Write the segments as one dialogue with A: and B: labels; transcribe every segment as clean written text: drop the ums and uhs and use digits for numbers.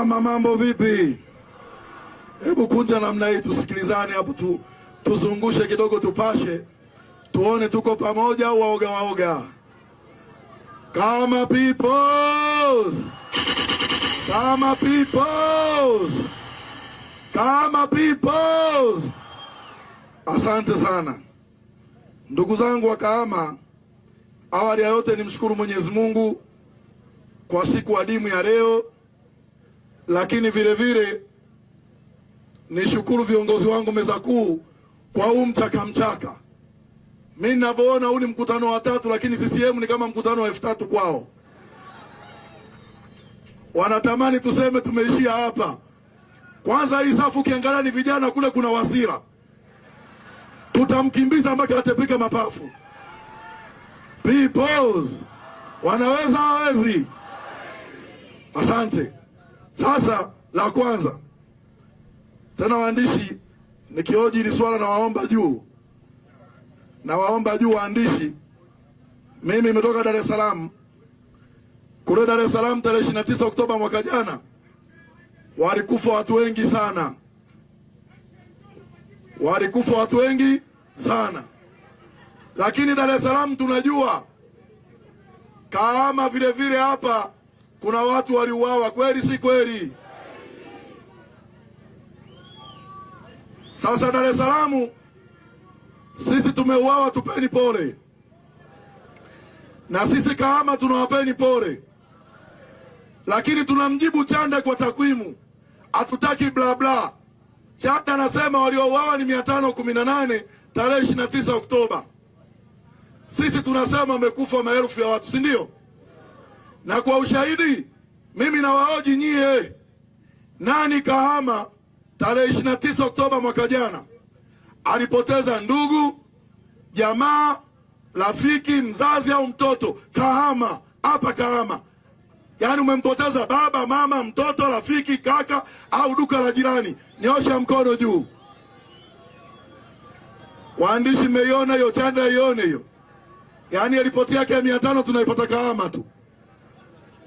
A: Kahama mambo vipi? Hebu kunja namna hii tusikilizane hapo tu, tuzungushe kidogo tupashe, tuone tuko pamoja au waoga waoga. Kahama peoples! Kahama peoples! Kahama peoples! Asante sana ndugu zangu wa Kahama. Awali ya yote nimshukuru Mwenyezi Mungu kwa siku adimu ya leo, lakini vile vile nishukuru viongozi wangu meza kuu kwa huu mchaka mchaka. Mimi ninavyoona huu ni mkutano wa tatu, lakini CCM ni kama mkutano wa 3000 kwao. Wanatamani tuseme tumeishia hapa. Kwanza hii safu ukiangalia ni vijana, kule kuna Wasira, tutamkimbiza mpaka atepika mapafu. Peoples wanaweza hawezi? Asante. Sasa la kwanza tena, waandishi, nikioji hili swala nawaomba juu, nawaomba juu waandishi. Mimi nimetoka Dar es Salaam. Kule Dar es Salaam tarehe 29 Oktoba mwaka jana walikufa watu wengi sana, walikufa watu wengi sana, lakini Dar es Salaam tunajua kama vile vile hapa kuna watu waliuawa, kweli si kweli? Sasa Dar es Salaam sisi tumeuawa, tupeni pole, na sisi Kahama tunawapeni pole, lakini tunamjibu Chande kwa takwimu, hatutaki bla bla. Chande anasema waliouawa ni 518 tarehe 29 Oktoba. Sisi tunasema wamekufa maelfu ya watu, si ndio? Na kwa ushahidi mimi nawahoji nyie, nani Kahama tarehe 29 Oktoba mwaka jana alipoteza ndugu, jamaa, rafiki, mzazi au mtoto? Kahama hapa Kahama, yaani umempoteza baba, mama, mtoto, rafiki, kaka au duka la jirani, nyosha mkono juu. Waandishi, mmeiona hiyo? Chanda ione hiyo. Yaani ripoti yake ya 500 tunaipata Kahama tu,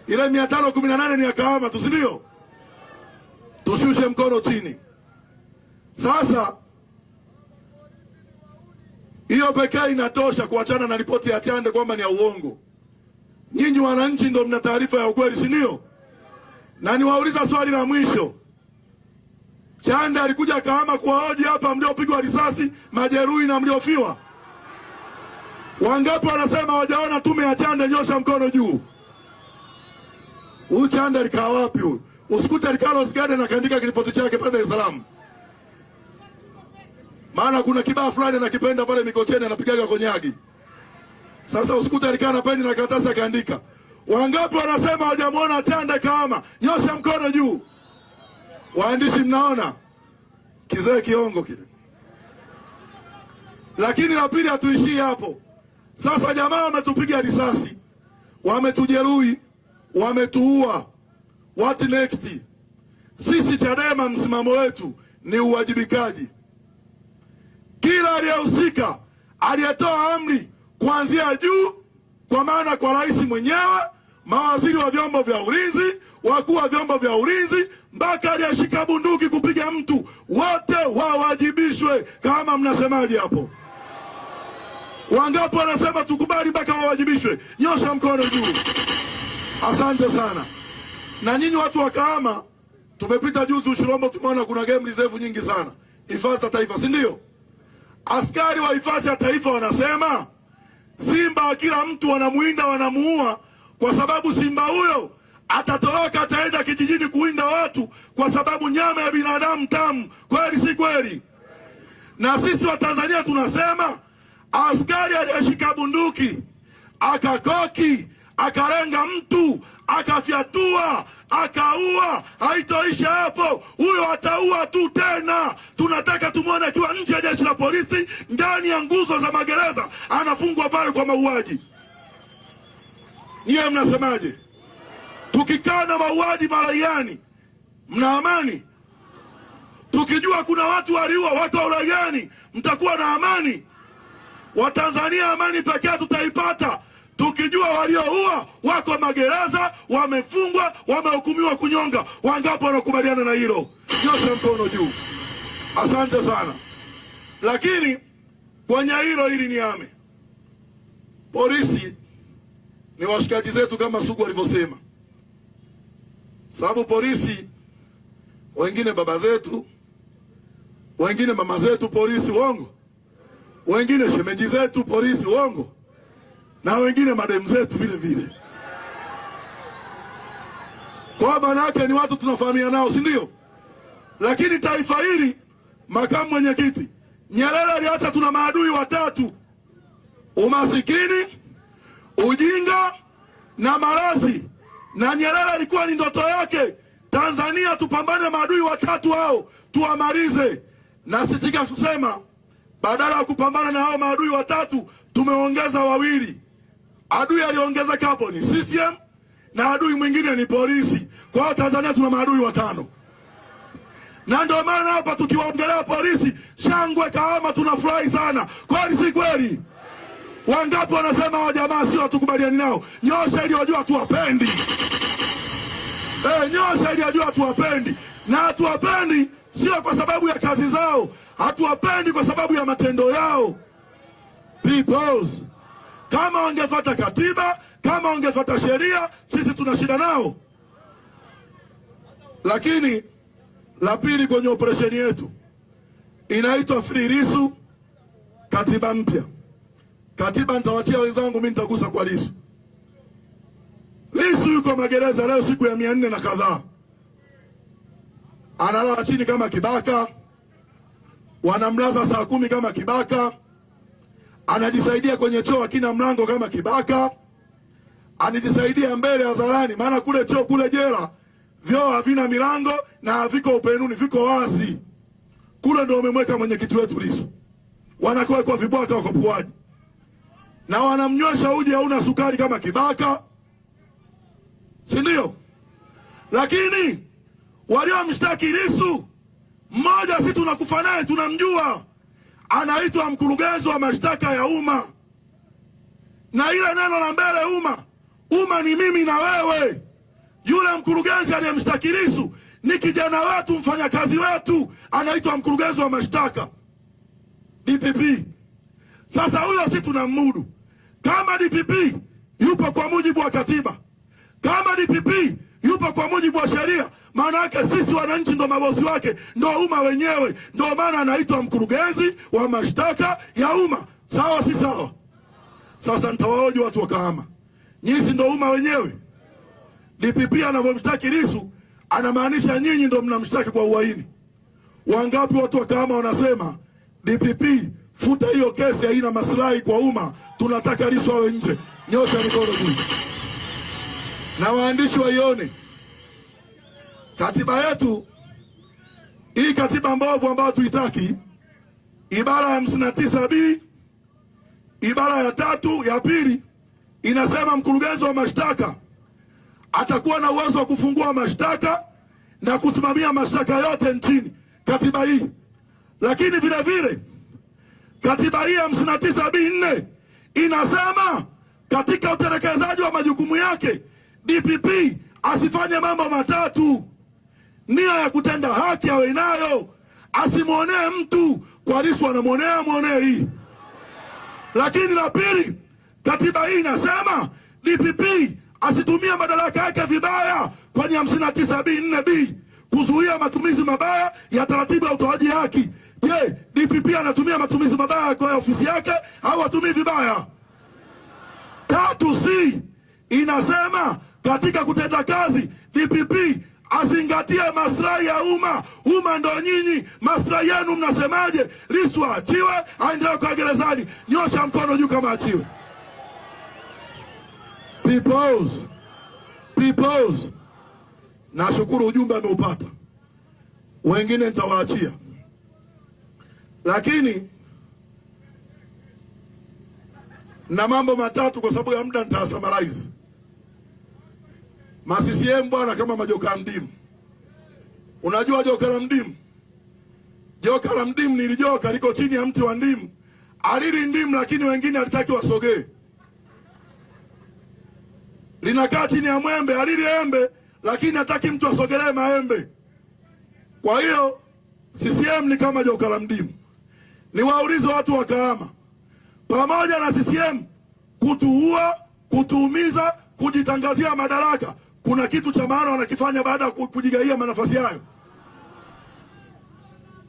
A: ile 518 ni ya Kahama tu, si ndio? Tushushe mkono chini. Sasa hiyo pekee inatosha kuachana na ripoti ya Chande kwamba ni ya uongo. Nyinyi wananchi ndio mna taarifa ya ukweli, si ndio? Na niwauliza swali la mwisho, Chande alikuja Kahama kuwahoji hapa mliopigwa risasi, majeruhi na mliofiwa? Wangapi wanasema hawajaona tume ya Chande? Nyosha mkono juu. Huyu Chande alikaa wapi huyu? Usikute alikaa Rose Garden akaandika kiripoti chake pale Dar es Salaam. Maana kuna kibaa fulani anakipenda pale Mikocheni, anapigaga konyagi. Sasa usikute alikaa na peni na karatasi akaandika. Wangapi wanasema hawajamuona Chande Kahama? Nyosha mkono juu. Waandishi mnaona kizee kiongo kile. Lakini la pili, hatuishii hapo. Sasa jamaa wametupiga risasi, wametujeruhi, wametuua. What next? Sisi Chadema msimamo wetu ni uwajibikaji. Kila aliyehusika, aliyetoa amri kuanzia juu, kwa maana kwa rais mwenyewe, mawaziri wa vyombo vya ulinzi, wakuu wa vyombo vya ulinzi, mpaka aliyeshika bunduki kupiga mtu, wote wawajibishwe. Kama mnasemaje hapo? Wangapi wanasema tukubali mpaka wawajibishwe? Nyosha mkono juu. Asante sana. Na nyinyi watu wa Kahama, tumepita juzi Ushirombo, tumeona kuna game reserve nyingi sana, hifadhi ya taifa, si ndio? Askari wa hifadhi ya taifa wanasema simba kila mtu wanamuinda, wanamuua, kwa sababu simba huyo atatoroka, ataenda kijijini kuwinda watu, kwa sababu nyama ya binadamu tamu. Kweli si kweli? Na sisi wa Tanzania tunasema askari aliyeshika bunduki akakoki akalenga mtu akafyatua akaua, haitoisha hapo, huyo ataua tu tena. Tunataka tumwone akiwa nje ya jeshi la polisi, ndani ya nguzo za magereza, anafungwa pale kwa mauaji. Niye mnasemaje? Tukikaa na mauaji maraiani, mna amani? Tukijua kuna watu waliua watu wa uraiani, mtakuwa na amani? Watanzania, amani pekee tutaipata Tukijua walioua wako magereza, wamefungwa, wamehukumiwa kunyonga. Wangapi wanakubaliana na hilo? Nyosha mkono juu. Asante sana. Lakini kwenye hilo hili niame, polisi ni washikaji zetu kama Sugu alivyosema, sababu polisi wengine baba zetu, wengine mama zetu polisi, uongo, wengine shemeji zetu polisi, uongo, na wengine mademu zetu vile vile. Kwa maana yake ni watu tunafahamia nao, si ndio? Lakini taifa hili, makamu mwenyekiti Nyerere aliacha tuna maadui watatu: umasikini, ujinga na maradhi. Na Nyerere alikuwa ni ndoto yake Tanzania tupambane maadui watatu hao tuwamalize. Na sitika kusema badala ya kupambana na hao maadui watatu tumeongeza wawili. Adui aliongezeka hapo ni CCM na adui mwingine ni polisi. Kwa hiyo Tanzania tuna maadui watano. Na ndio maana hapa tukiwaongelea polisi, shangwe Kahama, tunafurahi sana. Kweli si kweli? Wangapi wanasema hao jamaa sio, hatukubaliani nao? Nyosha ili wajua hatuwapendi. Nyosha ili wajua hatuwapendi. Na hatuwapendi sio kwa sababu ya kazi zao, hatuwapendi kwa sababu ya matendo yao. Peoples, kama wangefuata katiba, kama wangefuata sheria, sisi tuna shida nao. Lakini la pili kwenye operesheni yetu inaitwa Free Lissu, katiba mpya. Katiba nitawachia wenzangu, mimi nitagusa kwa Lissu. Lissu yuko magereza leo siku ya 400 na kadhaa, analala chini kama kibaka, wanamlaza saa 10 kama kibaka, anajisaidia kwenye choo akina mlango kama kibaka, anajisaidia mbele hadharani, maana kule choo kule jela vyoo havina milango na haviko upenuni, viko wazi. Kule ndio wamemweka mwenyekiti wetu Lissu, wanakuwa kwa vibwaka wakopuaji, na wanamnywesha uji hauna sukari kama kibaka, si ndio? Lakini waliomshtaki Lissu mmoja, si tunakufa naye, tunamjua, anaitwa mkurugenzi wa mashtaka ya umma. Na ile neno la mbele umma, umma ni mimi na wewe. Yule mkurugenzi aliyemshtaki Lissu ni kijana wetu, mfanyakazi wetu, anaitwa mkurugenzi wa mashtaka DPP. Sasa huyo si tunamudu. Kama DPP yupo kwa mujibu wa katiba, kama DPP yupo kwa mujibu wa sheria, maana yake sisi wananchi ndo mabosi wake, ndo umma wenyewe. Ndo maana anaitwa mkurugenzi wa mashtaka ya umma. Sawa si sawa? Sasa nitawahoji watu wa Kahama, nyinyi ndo umma wenyewe. DPP anavyomshtaki Lissu anamaanisha nyinyi ndo mnamshtaki kwa uhaini. Wangapi watu wa Kahama wanasema DPP futa hiyo kesi, haina maslahi kwa umma, tunataka Lissu awe nje? Nyosha mikono juu. Na waandishi waione katiba yetu hii, katiba mbovu ambayo tuitaki, ibara ya 59B ibara ya 3 ya 2 inasema mkurugenzi wa mashtaka atakuwa na uwezo wa kufungua mashtaka na kusimamia mashtaka yote nchini, katiba hii. Lakini vile vile katiba hii ya 59B4 inasema katika utekelezaji wa majukumu yake DPP asifanye mambo matatu: nia ya kutenda haki awe nayo, asimwonee mtu, kwa Lissu anamwonea, mwonee hii. Lakini la pili, katiba hii inasema DPP asitumie madaraka yake vibaya kwenye 59B4B kuzuia matumizi mabaya ya taratibu ya utoaji haki. Je, DPP anatumia matumizi mabaya kwa ofisi yake au atumii vibaya? 3C inasema katika kutenda kazi DPP azingatie maslahi ya umma. Umma ndo nyinyi, maslahi yenu mnasemaje? Lissu aachiwe, aendelee kwa gerezani? Nyosha mkono juu kama achiwe. Peoples, peoples, nashukuru ujumbe ameupata, wengine nitawaachia. Lakini na mambo matatu kwa sababu ya muda nitasummarize. Ma CCM bwana kama majoka ya mdimu. Unajua joka la mdimu? Joka la mdimu ni joka liko chini ya mti wa ndimu. Alili ndimu lakini wengine alitaki wasogee. Linakaa chini ya mwembe, halili embe, lakini hataki mtu asogelee maembe. Kwa hiyo CCM ni kama joka la mdimu. Niwaulize watu wa Kahama, pamoja na CCM kutuua, kutuumiza, kujitangazia madaraka, kuna kitu cha maana wanakifanya baada ya kujigaia nafasi hayo?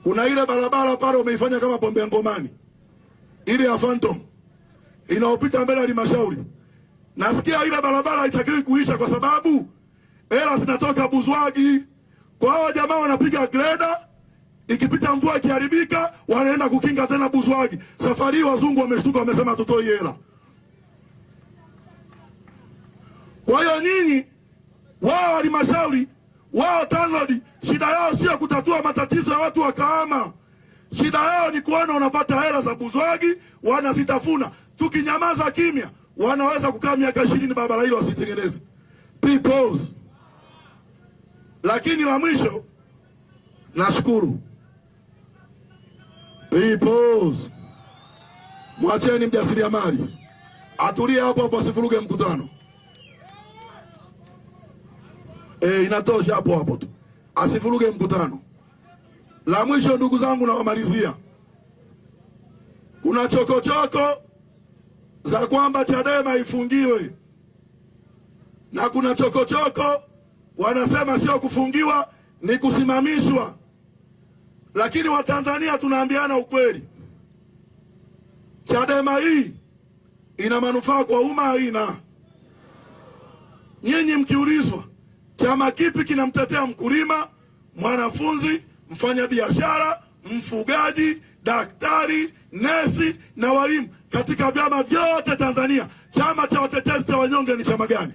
A: Kuna ile barabara pale umeifanya kama pombe ya ngomani, ile ya Phantom inaopita mbele ya halmashauri. Nasikia ile barabara haitakiwi kuisha kwa sababu hela zinatoka Buzwagi. Kwa hao jamaa wanapiga greda, ikipita mvua ikiharibika wanaenda kukinga tena Buzwagi. Safari hii wazungu wameshtuka, wamesema tutoi hela. Kwa hiyo nyinyi, wao halmashauri, wao TANROADS, shida yao sio kutatua matatizo ya watu wa Kahama. Shida yao ni kuona wanapata hela za Buzwagi, wanazitafuna. Tukinyamaza kimya, wanaweza kukaa miaka 20 barabara hilo wasitengeneze. Peoples. Lakini la mwisho, nashukuru. Peoples. Mwacheni mjasiriamali atulie hapo hapo, asivuruge mkutano. Inatosha hapo hapo tu, asivuruge mkutano. La mwisho ndugu zangu, nawamalizia. Kuna chokochoko za kwamba Chadema ifungiwe, na kuna chokochoko wanasema sio kufungiwa, ni kusimamishwa. Lakini Watanzania tunaambiana ukweli, Chadema hii ina manufaa kwa umma? Haina. Nyinyi mkiulizwa chama kipi kinamtetea mkulima, mwanafunzi, mfanyabiashara, mfugaji, daktari, nesi na walimu katika vyama vyote Tanzania, chama cha watetezi cha wanyonge ni chama gani?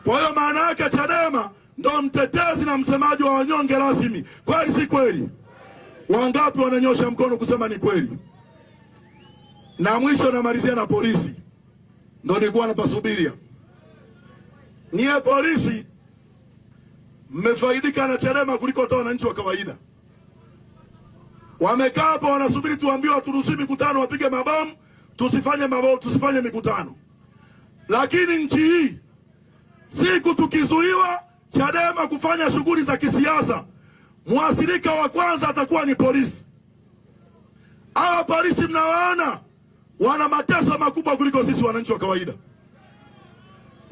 A: Kwa hiyo maana yake Chadema ndo mtetezi na msemaji wa wanyonge rasmi. Kweli si kweli? Wangapi wananyosha mkono kusema ni kweli? Na mwisho namalizia na polisi, ndo nilikuwa napasubiria. Nyie polisi mmefaidika na Chadema kuliko hata wananchi wa kawaida. Wamekaa hapo wanasubiri tuambiwe turuhusu mikutano, wapige mabomu, tusifanye mabomu, tusifanye mikutano. Lakini nchi hii siku tukizuiwa Chadema kufanya shughuli za kisiasa, muasirika wa kwanza atakuwa ni polisi. Hawa polisi mnawaona wana mateso makubwa kuliko sisi wananchi wa kawaida.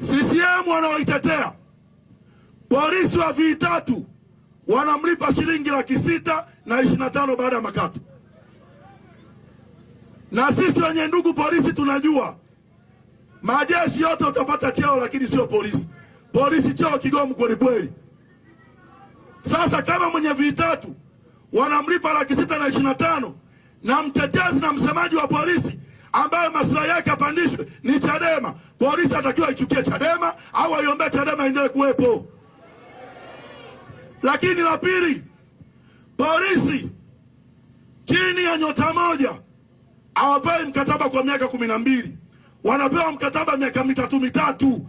A: CCM wanaoitetea polisi wa V3 wanamlipa shilingi 625,000 baada ya makato. Na sisi wenye ndugu polisi tunajua majeshi yote utapata cheo, lakini sio polisi. Polisi cheo kigomu kweli kweli. Sasa kama mwenye V3 wanamlipa 625,000 na mtetezi na msemaji wa polisi ambaye maslahi yake apandishwe ni Chadema, polisi atakiwa ichukie Chadema au aiombee Chadema endelee kuwepo. Lakini la pili, polisi chini ya nyota moja hawapewi mkataba kwa miaka 12. Wanapewa mkataba miaka 3 3.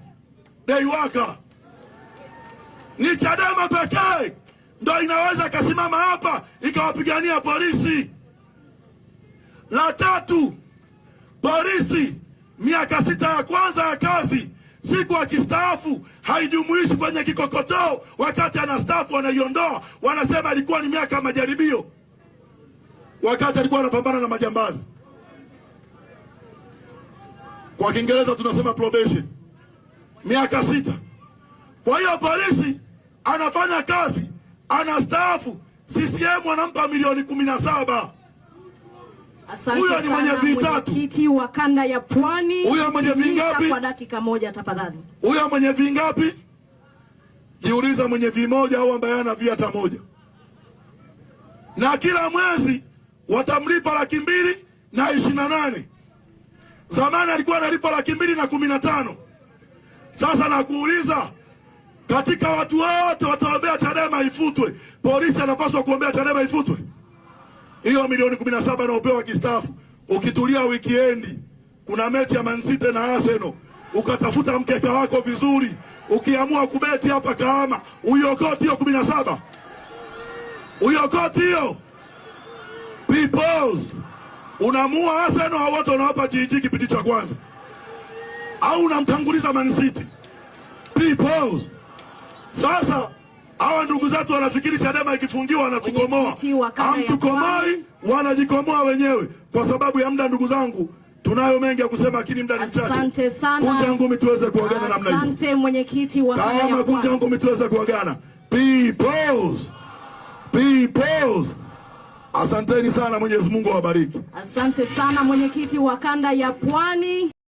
A: Deiwaka. Ni Chadema pekee ndo inaweza kasimama hapa ikawapigania polisi. La tatu, polisi miaka 6 ya kwanza ya kazi, siku akistaafu haijumuishi kwenye kikokotoo. Wakati anastaafu wanaiondoa, wanasema alikuwa ni miaka ya majaribio, wakati alikuwa anapambana na majambazi. Kwa Kiingereza tunasema probation, miaka 6. Kwa hiyo polisi anafanya kazi, anastaafu, CCM wanampa milioni 17.
B: Asante
A: Huyo ni mwenye
B: sana
A: vitatu.
B: mwenyekiti wa kanda ya Pwani.
A: Huyo mwenye
B: Timiza
A: vingapi?
B: Kwa dakika moja tafadhali.
A: Huyo mwenye vingapi? Jiuliza mwenye vimoja au ambaye hana vi hata moja. Na kila mwezi watamlipa 228,000. Zamani alikuwa analipa 215,000. Sasa nakuuliza, katika watu wote wataombea Chadema ifutwe, polisi anapaswa kuombea Chadema ifutwe? Hiyo milioni 17 anaopewa kistaafu, ukitulia wikiendi, kuna mechi ya Man City na Arsenal, ukatafuta mkeka wako vizuri, ukiamua kubeti hapa Kahama, uiokoti hiyo 17, uiokoti hiyo. Peoples, unamua Arsenal au wote unawapa GG kipindi cha kwanza? Au unamtanguliza Man City? Peoples. Sasa hawa ndugu zetu wanafikiri Chadema ikifungiwa wanatukomoa.
B: Mwenyekiti wa kanda ya
A: Hamtukomoi, wanajikomoa wenyewe. Kwa sababu ya muda, ndugu zangu, tunayo mengi ya kusema, lakini muda ni mchache.
B: Asante sana.
A: Kunja ngumi tuweze kuagana namna hiyo.
B: Asante mwenyekiti wa kanda ya
A: Kama kunja
B: Pwani.
A: ngumi tuweze kuagana. Peoples. Peoples. Asanteni sana, Mwenyezi Mungu awabariki.
B: Asante sana mwenyekiti wa kanda ya Pwani.